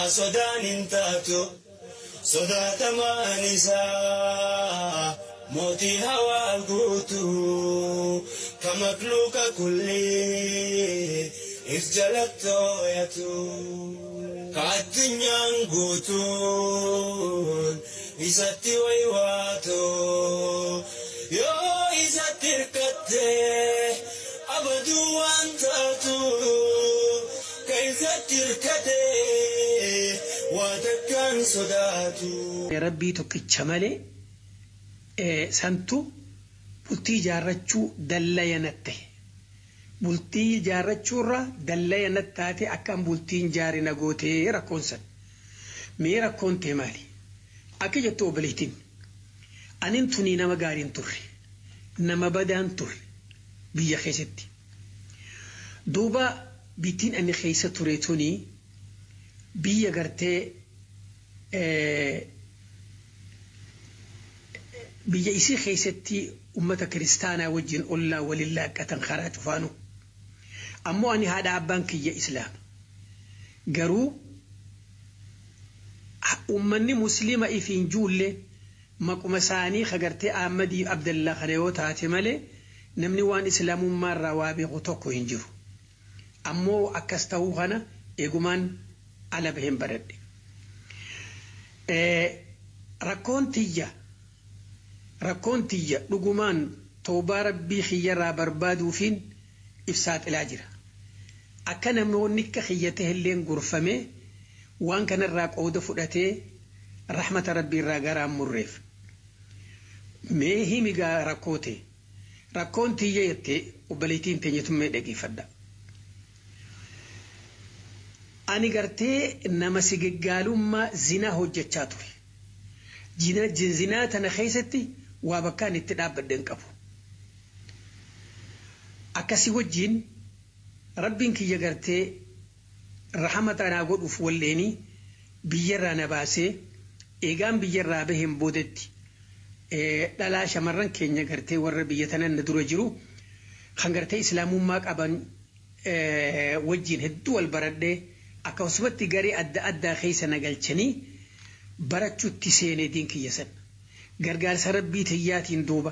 Sodaan hin taatu sodaatamaan isaa mootii hawaa guutuu ka makluuka kulli if jalatti hooyatu ka addunyaan guutuun isatti waywaatu yoo isatti hirkatte abaduu waan taatu ka isatti hirkate waa takkaan sodaatu. Rabbii tokkicha malee santu bultii ijaarrachuu dallayanat ta'e. Bultii ijaarrachuurra dallayanat taate akkaan bultiin jaarina gootee rakkoon san. Mee rakkoon ta'e maali? Akka jettu obboleettiin. Anin tunii nama gaariin turre. Nama badaan turre biyya keessatti. Duuba bittiin ani keessa ture tunii biyya gartee biyya isii keessatti ummata kiristaanaa wajjin ollaa waliin laaqqatan karaa cufaanu. Ammoo ani haadha abbaan kiyya islaama. Garuu ummanni musliima ifiin juulle maquma isaanii kagartee Ahmadii Abdallaa kana yoo taate malee namni waan islaamummaa irraa waa beeku tokko hin jiru. Ammoo akkas ta'uu kana eegumaan ala baheen baradhe. Rakkoon tiyya rakkoon tiyya dhugumaan toobaa rabbii kiyyarraa barbaaduufiin ibsaa xilaa jira. Akka namoonni akka kiyya ta'elleen gorfamee waan kanarraa qooda fudhatee rahmata rabbiirraa garaan murreef. Mee himi gaa rakkoo ta'e rakkoon tiyya jettee obboleettiin teenyatummee dhageeffadha. Ani gartee nama sigaggaalummaa zinaa hojjechaa ture. Zinaa tana keessatti waa bakkaan itti dhaabbadhe hin qabu. Akkasii wajjin rabbiin kiyya gartee rahamata naa godhuuf walleenii biyyarraa na baasee eegaan biyyarraa baheen boodetti dhalaa shamarran keenya gartee warra biyya tanan na dura jiru kan gartee islaamummaa qaban wajjin hedduu wal baradhee akkasumatti garee adda addaa keessa na galchanii barachuutti seenee diin kiyya san gargaarsa rabbii tiyyaatiin duuba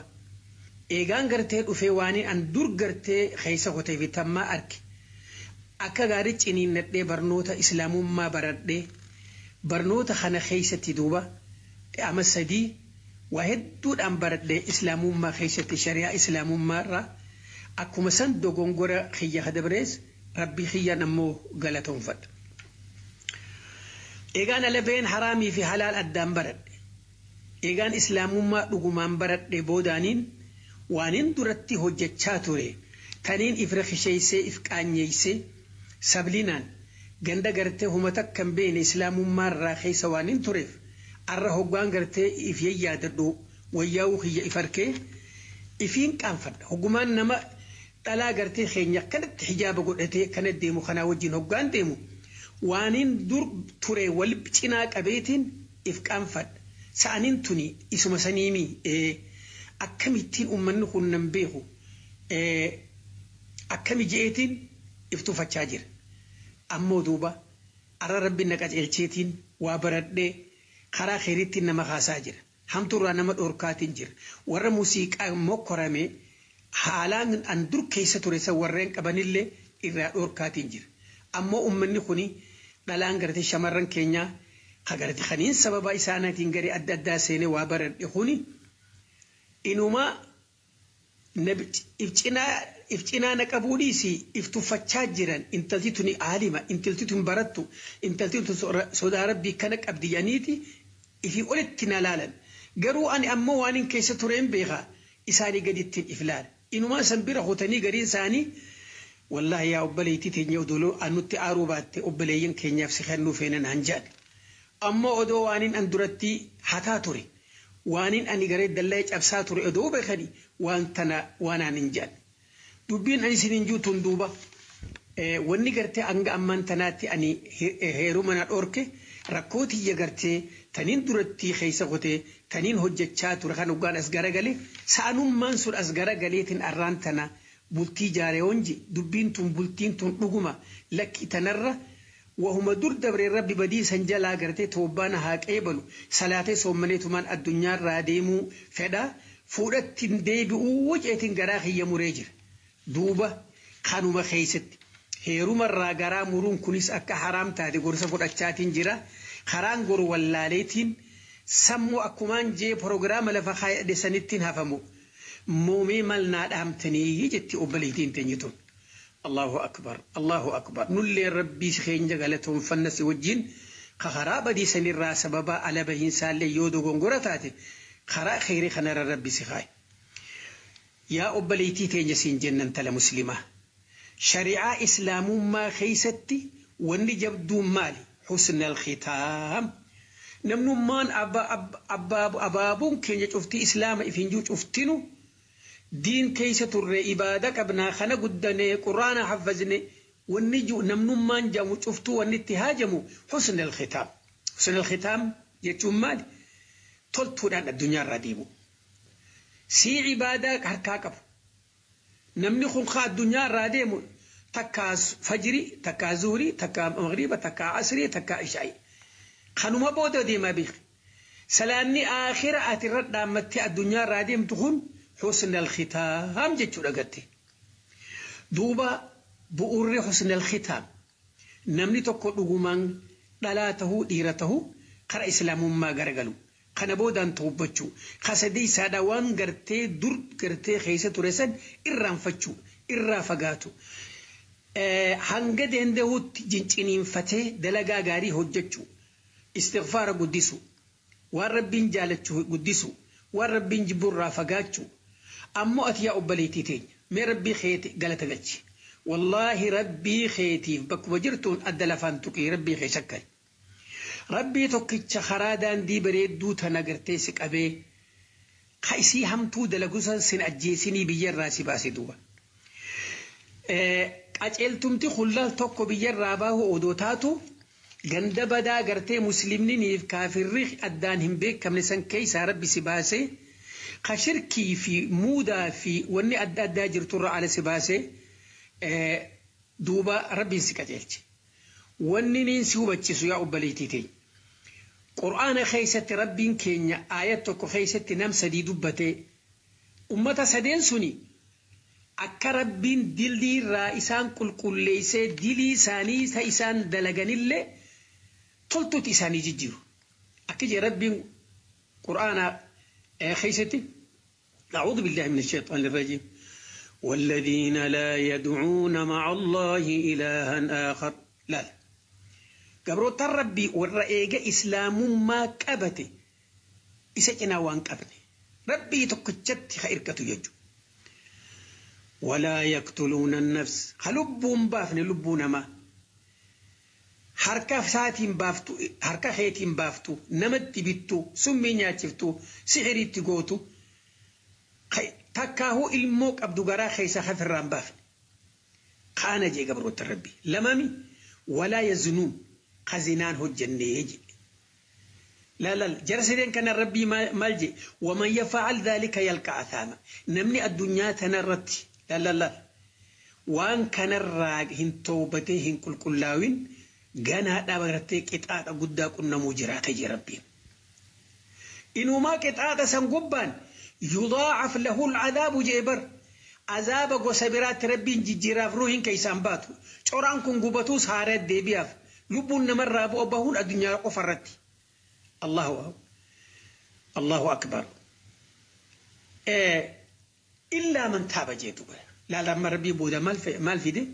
eegaan gartee dhufee waan an dur gartee keessa kotee fi tammaa arge akka gaarii ciniinnadhee barnoota islaamummaa baradhee barnoota kana keessatti duuba ama sadii waa hedduudhaan baradhee islaamummaa keessatti shari'aa islaamummaa irraa akkuma san dogongora kiyya kadabrees rabbii kiyyaan ammoo galatoonfadha. Eegaan alabeen haraamii fi halaal addaan baradhe. Eegaan islaamummaa dhugumaan baradhe boodaaniin waanin duratti hojjechaa ture taniin if rakisheessee if qaanyeessee sablinaan ganda gartee huma takka hin beekne islaamummaa irraa keessa waanin tureef arra hoggaan gartee if yayyaadadhu wayyaa'uu kiyya if harkee ifiin qaanfadha. Hoggumaan nama dhalaa gartee keenya akkanatti hijaaba godhatee kana deemu kanaa wajjin hoggaan deemu waanin dur ture wal cinaa qabeetiin if qaanfadha. Sa'aniin tuni isuma saniimi akkamittiin uummanni kun nan beeku akkami je'eetiin if tufachaa jira. Ammoo duuba arra rabbiin na qajeelcheetiin waa baradhee karaa kheyriitti nama kaasaa jira. Hamtuurraa nama dhorkaatiin jira. Warra muuziqaa mokkorame haalaan an dur keessa ture san warreen qabanillee irraa dhorkaatiin jira. Ammoo uummanni kuni dhalaan gartee shamarran keenyaa ka gartee kaniin sababa isaaniitiin garee adda addaa seenee waa baradhe kuni inuma if cinaa na qabuu dhiisii if tuffachaa jiran intalti tuni aalima intalti tun barattu intalti tun sodaa rabbii kana qabdi jedhaniiti ifii olitti na laalan. Garuu ani ammoo waan hin keessa tureen beekaa isaanii gadi ittiin if laala. Inumaa san bira hotanii gariin isaanii wallaahi yaa obboleettii teenya odoo anutti aaruu baatte obboleeyyan keenyaaf si kennuu feenan han jedhan. Ammoo odoo waaniin an duratti hataa ture waaniin ani garee dallaa cabsaa ture odoo beekanii waan tana waan aan hin jedhan. Dubbiin ani isin hin juutuun duuba wanni gartee hanga ammaan tanaatti ani heeruma na dhorke rakkoo tiyya gartee taniin duratti keessa kotee taniin hojjechaa ture kan hoggaan as garagale sa'anummaan sun as garagaleetiin arraan tana bultii jaaree honji dubbiin tun bultiin tun dhuguma lakki tanarra Wahuma dur dabree rabbi badii san jalaa gartee toobbaan haa qeebalu salaatee soommaneetumaan addunyaarraa deemuu fedha fuudhatti deebi'uu jeetiin garaa kiyya muree jira. Duuba kanuma keessatti heerumarraa garaa muruun kunis akka haraam taate gorsa fudhachaatiin jira. Karaan goru wallaaleetiin sammuu akkumaan jee proogiraama lafa kaayadhe sanittiin hafamu. Moomee mal naa dhaamtanii jetti obboleettiin teenyituun. Allahu akbar Allahu akbar nullee rabbii keenya galatoonfanna si wajjin karaa badii sanirraa sababa ala bahiinsaallee yoo dogongora taate karaa kheyrii kanarra rabbi si kaaye. Yaa obboleettii teenya siin jennan tala muslimaa. Shari'aa islaamummaa keessatti wanni jabduun maali? Husnal khitaam. Namnummaan abaabuun keenya cuftii islaama ifinjuu cuftinu diin keessa turre ibaada qabnaa kana guddanee quraana haffazne wanni namnummaan jamu cuftuu wanni itti haajamu husnal khitaam. Husnal khitaam jechuun maali? Toltuudhaan addunyaarraa deemu. Sii ibaadaa harkaa qabu. Namni kun kaa addunyaarraa deemu takkaa fajrii, takkaa zuhurii, takkaa magriiba, takkaa asrii, takkaa ishaa'ii. Kanuma booda deemaa beeki. Salaanni aakhira ati irra dhaammattee addunyaarraa deemtu kun husnal khitaam jechuudha gatte. Duuba bu'uurri husnal khitaam namni tokko dhugumaan dhalaa tahuu dhiira tahuu karaa islaamummaa garagalu. Kana boodaan toobbachuu kasadii isaadha waan gartee dur gartee keessa ture san irraanfachuu irraa fagaatu. Hanga danda'utti jinciniinfatee dalagaa gaarii hojjechuu istighfaara guddisu waan rabbiin jaalachuu guddisu waan rabbiin jibburraa fagaachuu ammoo ati yaa obboleettii teenya mee rabbii keeti galata galchi. Wallaahi rabbii keetiif bakkuma jirtuun adda lafaan tuqii rabbii kee shakkari. Rabbii tokkicha karaa daandii bareedduu tana gartee si qabee ka isii hamtuu dalagu san sin ajjeesinii biyyarraa si baase duuba. Qaceeltumti hullal tokko biyyarraa baahu odoo taatu ganda badaa gartee muslimniniif kaafirri addaan hin beekamne san keessaa rabbi si baase ka shirkii fi muudaa fi wanni adda addaa jirturra ala si baase duuba rabbiin si qajeelche. Wanni niin si hubachiisu yaa obboleettii teenya. Qur'aana keessatti rabbiin keenya aayat tokko keessatti nam sadii dubbatee ummata sadeen suni akka rabbiin dilii irraa isaan qulqulleessee dilii isaanii isa isaan dalaganillee toltuutti isaanii jijjiiru. Akka jee rabbiin Qur'aana keessatti أعوذ بالله من الشيطان الرجيم والذين لا يدعون مع الله إلها آخر لا لا Gabroota rabbii warra eega islaamummaa qabate isa cinaa waan qabne rabbii tokkichatti ha irkatu jechuudha. Walaa yaqtuluuna nafs ha lubbuun baafne lubbuu namaa harka isaatiin baaftu harka keetiin baaftu namatti bittu summii nyaachiftu sixiriitti gootu takkaahuu ilmoo qabdu garaa keessa hafirraan baafne. Kaana jee gabroota rabbii lamami walaa yaznuun. Kazinaan hojjennee jedhe. لا لا جرسدين كان ربي مالجي ومن يفعل ذلك يلقى أثاما نمني الدنيا تنرت لا لا لا وان كان الراج هن توبته هن كل كلاوين جانا دابرتي قطعة قدا كنا مجرات يا ربي إنه ما قطعة سنقبان يضاعف له العذاب جبر عذاب وسبرات ربي جيراف روحين كيسان باتو شوران كن قبتو سارت ديبياف لبون نمر أبو أبهون الدنيا قفرتي الله الله أكبر إلا من تاب جيتو لا لما ربي بودا مال في دي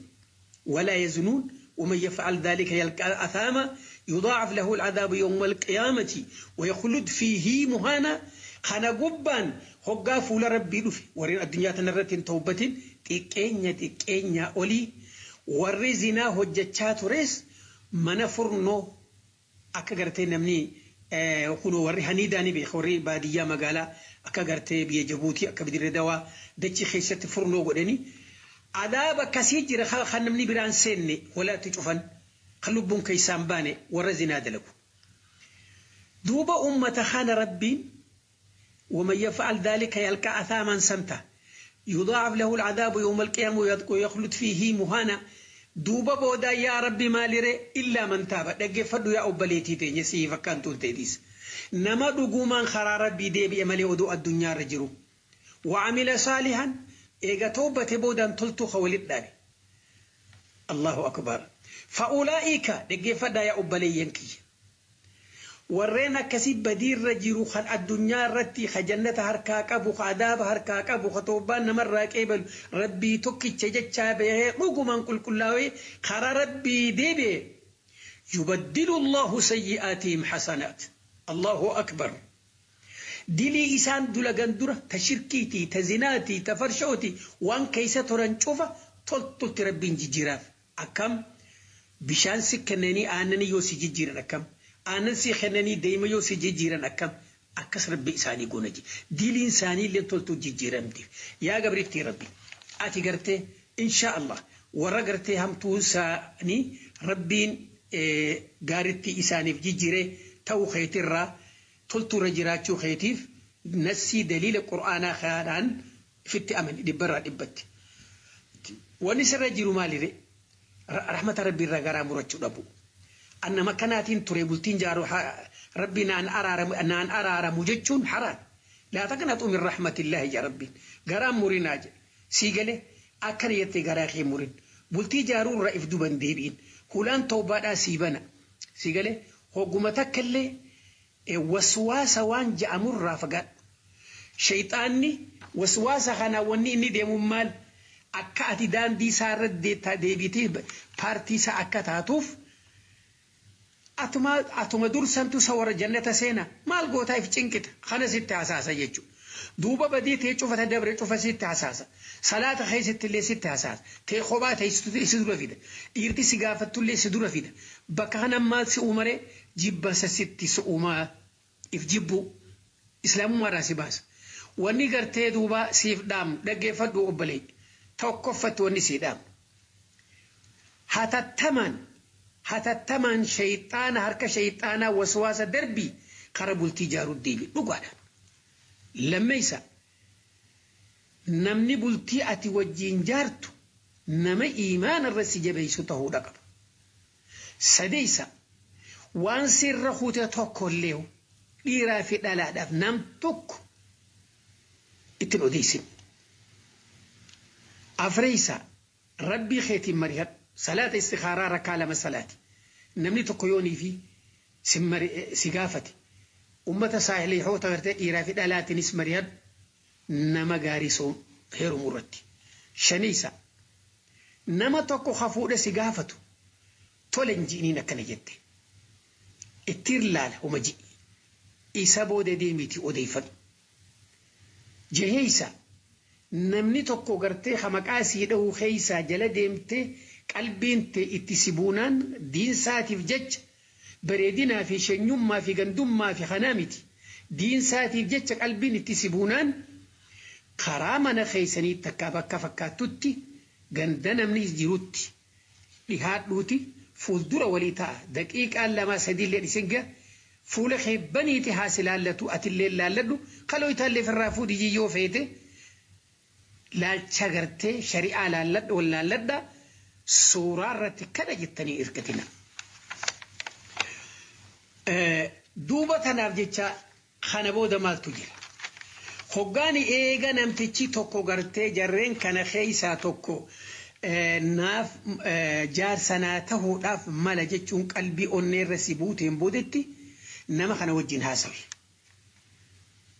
ولا يزنون ومن يفعل ذلك يلقى أثاما يضاعف له العذاب يوم القيامة ويخلد فيه مهانا خنا قبان هقاف لربي لفي ورين الدنيا تنرت توبة تكينيا تكينيا أولي ورزنا هجتشات ريس من فرنو akka gartee namni kunoo warri haniidaa ni beeka warri baadiyyaa magaalaa akka gartee biyya Jabuutii akka Bidiree Dawaa dachii keessatti furnoo godhanii adaaba akkasii jira kan namni biraan seenne walaatti cufan kan lubbuun keessaan baane warra zinaa dalagu. Duuba ummata kana rabbiin ومن يفعل ذلك يلقى أثاما سمتا يضاعف له العذاب يوم القيامة ويخلد فيه مهانا Duuba boodaa yaa Rabbi maaliree illaa man taaba dhaggeeffadhu yaa obboleettii teenya siif akkaan tolteetis. Nama dhugumaan karaa Rabbii deebi'e malee oduu addunyaarra jiru. Wa'amila saalihan eega toobbate boodaan toltuu ka walit dhaabe. Allahu akbar. Fa'ulaa'ika dhaggeeffadhaa yaa obboleeyyan kiyya. Warreen akkasii badiirra jiru kan addunyaa irratti ka jannata harkaa qabu ka adaaba harkaa qabu ka toobbaan namarraa qeebalu Rabbii tokkicha jechaa bahee dhugumaan qulqullaa'ee karaa Rabbii deebi'e. Yubaddilu Allahu sayyi'aatihim hasanaat. Allahu akbar. Dilii isaan dulagan dura ta shirkiitii ta zinaatii ta farshootii waan keessa turan cufa toltutti Rabbiin jijjiiraaf. Akkam bishaan si kennanii aannanii yoo si jijjiiran akkam. Aannan si kennanii deema yoo si jijjiiran akkam akkas Rabbi isaanii goona je. Diliin isaanii illee toltuu jijjiiramti. Yaa gabrittii Rabbi ati gartee insha Allah warra gartee hamtuu isaanii Rabbiin gaaritti isaaniif jijjiiree ta'uu keetirraa toltuurra jiraachuu keetiif nassii daliila qur'aanaa kanaan ifitti amani dhibbarraa dhibbatti. Wanni sirra jiru maalire? Rahmata Rabbiirraa garaa murachuu dhabu. Annama kanaatiin ture bultiin jaaru Rabbi naan araaramu jechuun haraam. Laa taqnaxuu min rahmatillaahi yaa Rabbiin. Garaan murinaa jedhe. Sii galee akkana jettee garaa kee murin. Bultii jaaruurra if duban deebi'in. Hulaan tawbaadhaa sii bana. Sii galee hogguma takka illee waswaasa waan ja'amurraa fagaadhu. Shayxaanni waswaasa kana wanni inni deemu maal akka ati daandii isaa irra deebitee paartii isaa akka taatuuf atuma dursantu isa warra jannata seena maal gootaa if cinqita kana sitti hasaasa jechuudha. Duuba badii ta'e cufata dabre cufa sitti hasaasa. Salaata keessatti illee sitti hasaasa. Ta'e kophaa ta'e si dura fida. Dhiirti si gaafattu illee si dura fida. Bakka kana maal si uumaree jibbansa sitti si uumaa if jibbu islaamummaa irraa si baasa. Wanni gartee duuba siif dhaamu dhaggeeffadhu obbolee tokkoffatti wanni sii dhaamu. Hatattamaan shayxaana harka shayxaanaa waswaasa darbii kara bultii jaaruu deebi dhugaadha. Lammeessa namni bultii ati wajjiin jaartu nama iimaana irra si jabeessu ta'uudha qaba. Sadeessa waan sirra kute tokko illee dhiiraa fi dhalaadhaaf nam tokko ittiin odeessin. Afreessa Rabbii keetiin mari'adhu. Salaata istikhaaraa rakkaa 2 salaati. Namni tokko yoonii fi si gaafate. Ummata saalihoota gartee dhiiraa fi dhalaatiinis mari'adhu nama gaarii heerumu irratti. Shaniisa nama tokko hafuudha si gaafatu tole hin ji'iniin akkana jette. Ittiin laala homa ji'i. Isa booda deemiitii odeeffadhu. Jaheessa namni tokko gartee maqaa sii dhahuu keessaa jala deemtee qalbiin ta'e itti si buunaan diinsaatiif jecha bareedinaa fi shanyummaa fi gandummaa fi kanaa miti. Diinsaatiif jecha qalbiin itti si buunaan karaa mana keessanii takka bakka fakkaattutti ganda namni jirutti dhihaadhuuti fuuldura walii ta'a. Daqiiqaan 2 3 illee dhisin ga'a. Fuula kee baniiti haasi laallatu atillee laalladhu kaloo itaallee firraa fuudhi yoo feete laalcha gartee shari'aa laalladhu wal laalladha suuraa irratti kana jettanii hirkatina. Duuba tanaaf jecha kana booda maaltu jira? Hoggaan eega namtichi tokko gartee jarreen kana keessaa tokko naaf jaarsa naa tahuudhaaf mala jechuun qalbii onneerra si buuteen boodetti nama kana wajjin haasawi.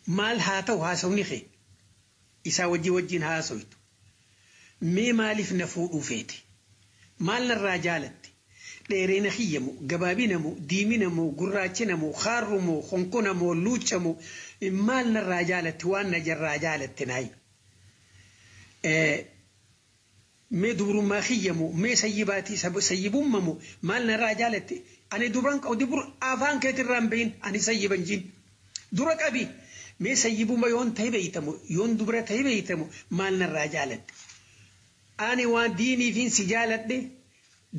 Maal haa ta'u haasawni kee isaa wajjin haasawitu. Mee maaliif na fuudhuu feete? Maal narraa jaalatte? Dheerina kiyyamu, gabaabinamu, diiminamu, gurraachinamu, kaarrumu, honkonamu, luucamu maal narraa jaalatte waan na jarraa jaalatte naayi. Mee dubrummaa kiyyamu, mee sayyibaatii sayyibummamu maal narraa jaalatte? Ani dubraan qabu dubur afaan keetirraa hin bahin ani sayyiban jiin. Dura qabi mee sayyibumma yoon ta'e beeytamu yoon dubra ta'e beeytamu maal narraa jaalatte? Ani waan diiniifin si jaaladhe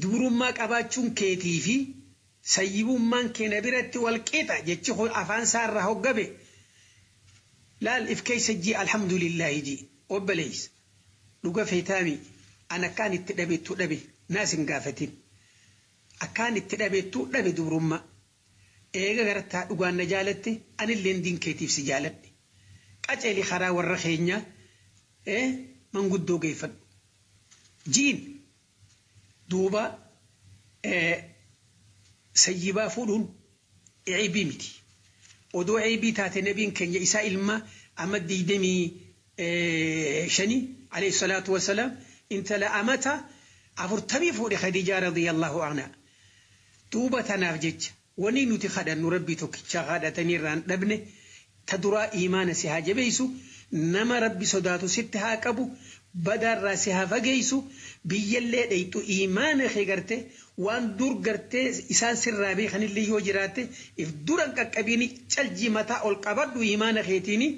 dubrummaa qabaachuun keetii fi sayyibummaan kee na biratti wal qixa jechi afaan isaarraa hoggabe. Laal if keessa jii alhamdulillaahi jii obboleessa dhuga feetaami an akkaan itti dhabeettu dhabe Naas hin gaafatin. Akkaan itti dhabeettu dhabe dubrummaa. Eega gartaa dhugaan na jaalatte anilleen diinkeetiif si jaaladhe. Qaceeli karaa warra keenyaa manguddoo geeffadhu. Jiin duuba sayyibaa fuudhuun ceebii miti. Odoo ceebii taate nabiin keenya isaa ilma amma 25 alayhi salaatu wasalaam intala amata 40 fuudhe Khadiijaa radiyallahu anha. Duuba tanaaf jecha wani nuti kadhannu rabbii tokkicha kadhatanii irraan dhabne ta duraa imaana si haa jabeessu nama rabbi sodaatu sitti haa qabu badaarraa si haa fageessu biyyallee dheyxu imaana kee garte waan dur gartee isaan sirraa beekanillee yoo jiraatte if duran qaqqabiini caljii mataa ol qabadhu imaana keetiini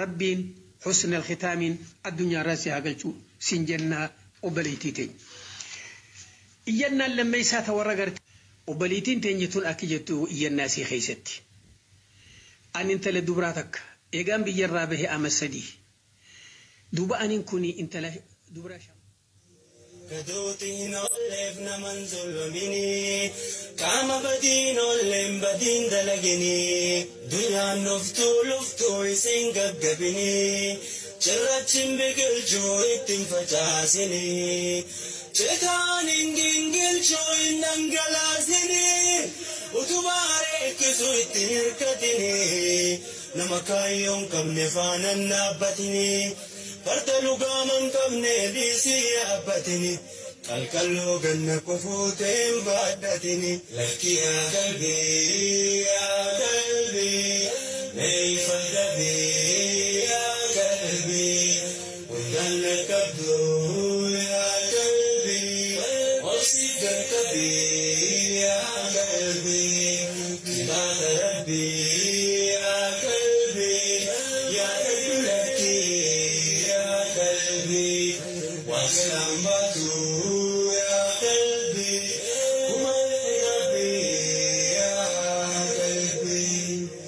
rabbiin husna alkhitaamiin addunyaarraa si haa galchu siin jennaa obboleettii teenya. Iyyannaan lammeessaa ta warra garte obboleettiin teenya tun akka jettu iyyannaa sii keessatti. Ani intala dubraa takka eegaan biyyarraa bahe ama 3 duuba anin kun intala dubraa shan. Kaduutiin olleef naman zulmini qaama badiin olleen badiin dalagini dunyaan nuftuu luftuu isin gaggabini cirrachin biqilchuu ittiin facaasini citaan hin gingilchuu hin dhangalaasini utubaa reekkisu ittiin hirkatini nama kaayyoon qabne faanan dhaabbatini. Farda lugaaman qabne dhiisii yaabbatini qalqalloo ganna qofuuteen baadhatini. Lakki yaa qalbii yaa qalbii meeyfa dhabii yaa qalbii hundaan qabdu yaa qalbii obsi qaqqabii yaa qalbii kitaaba rabbii yaa qalbii yaa qalbii. Wasalambatu ya qalbi kuma rabbi ya qalbi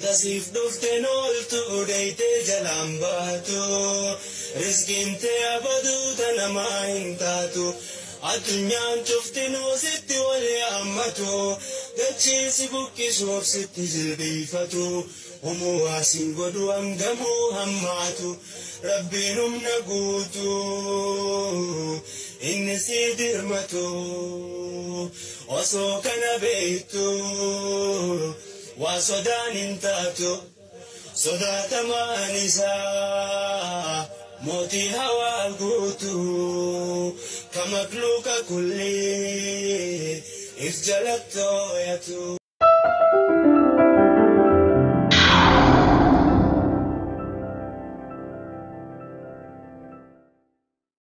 tasif dhufte noltu udayte jalaan baatu rizqiin tee abaduu tanamaa hin taatu addunyaan cuftinuu sitti wal yaammatu dachiisi buqqisuuf sitti jilbiifatu humuu waasin godhu hangamuu hammaatu rabbiin humna guutuu inni sii dirmatu osoo kana beektu waa sodaan hin taatu sodaatamaan isaa mootii hawaa guutuu ka makluuqa kulli if jalatti hooyatu.